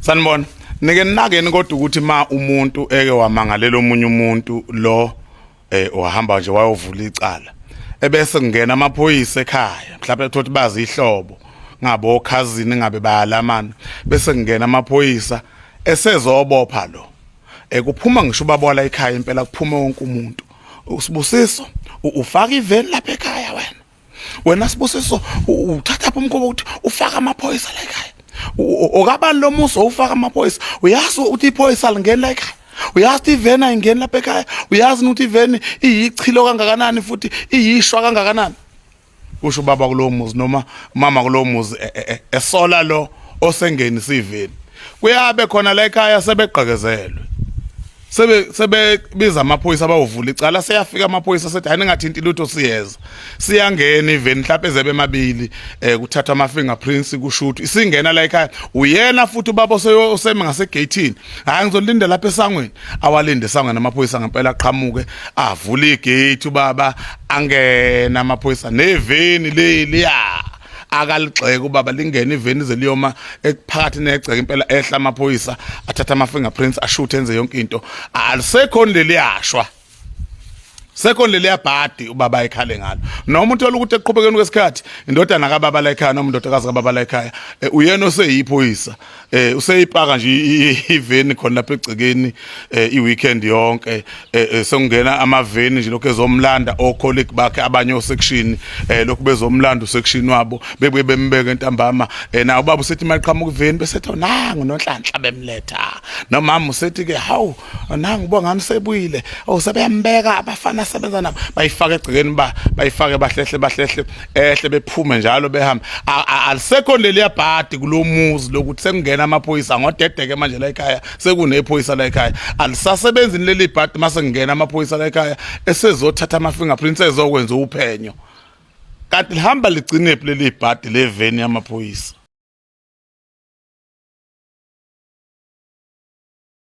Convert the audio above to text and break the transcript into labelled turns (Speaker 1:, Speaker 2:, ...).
Speaker 1: Sanibona. Nike ninakeni kodwa ukuthi ma umuntu eke wamangalela omunye umuntu lo wahamba nje wayovula icala. Ebese kungena amaphoyisa ekhaya, mhlawumbe thothi bazi ihlobo ngabo cousin ngabe bayalamana bese kungena amaphoyisa esezobopha lo. Kuphuma ngisho ubaba wala ekhaya impela kuphume wonke umuntu. Usibusiso ufaka iveni lapha ekhaya wena. Wena Sibusiso uthatha phi umkhuba ukuthi ufaka amaphoyisa la ekhaya? Okabani lo muso ufaka amaphoyisa? Uyazi ukuthi iphoyisa lingeni la ekhaya? Uyazi ukuthi iveni ayingeni lapha ekhaya? Uyazi ukuthi iveni iyichilo kangakanani futhi iyishwa kangakanani? Kusho ubaba kulowo muzi noma umama kulowo muzi esola lo osengenisa iveni. Kuyabe khona la ekhaya sebegqekezelwe. Sebe sebebiza amaphoyisa abawuvula icala seyafika amaphoyisa sethi hayi ningathinti lutho siyeza. Siyangena iveni mhlawumbe ezebe emabili kuthathwa ama fingerprints kushuthi isingena la ekhaya uyena futhi ubaba oseme ngasegate-ini. Hayi ngizolinda lapha esangweni. Awalinde esangweni amaphoyisa ngempela aqhamuke avule igate ubaba angena amaphoyisa neveni leliya. Akaligxeka ubaba lingena iveni ize liyoma phakathi negceke impela ehla amaphoyisa athatha ama fingerprints ashuthe enze yonke into. Alisekho leliyashwa. Sekho leliyabhadi ubaba ekhale ngalo. Noma uthola ukuthi ekuqhubekeni kwesikhathi indodana kababa la ekhaya noma indodakazi kababa la ekhaya uyena oseyiphoyisa useyipaka nje iveni khona lapha egcekeni i-weekend yonke sekungena amaveni nje lokho ezomlanda o-colleague bakhe abanye osection lokhu bezomlanda usection wabo bebuye bembeke entambama nawo ubaba usethi maliqhamuka iveni bese ethi nangu noNhlanhla bemletha nomama usethi ke hawu nangu ubongani usebuyile oh sebeyambeka abafana asebenza nabo bayifaka egcekeni ba bayifake bahlehle bahlehle ehle bephume njalo behamba. Alisekho leliya bhadi kulomuzi lokuthi sekungena amaphoyisa ngodedeke manje la ekhaya sekunephoyisa la ekhaya. Alisasebenzi leli bhadi mase kungena amaphoyisa la ekhaya esezothatha ama fingerprints ezokwenza uphenyo. Kanti lihamba ligcinephi leli bhadi leveni yamaphoyisa?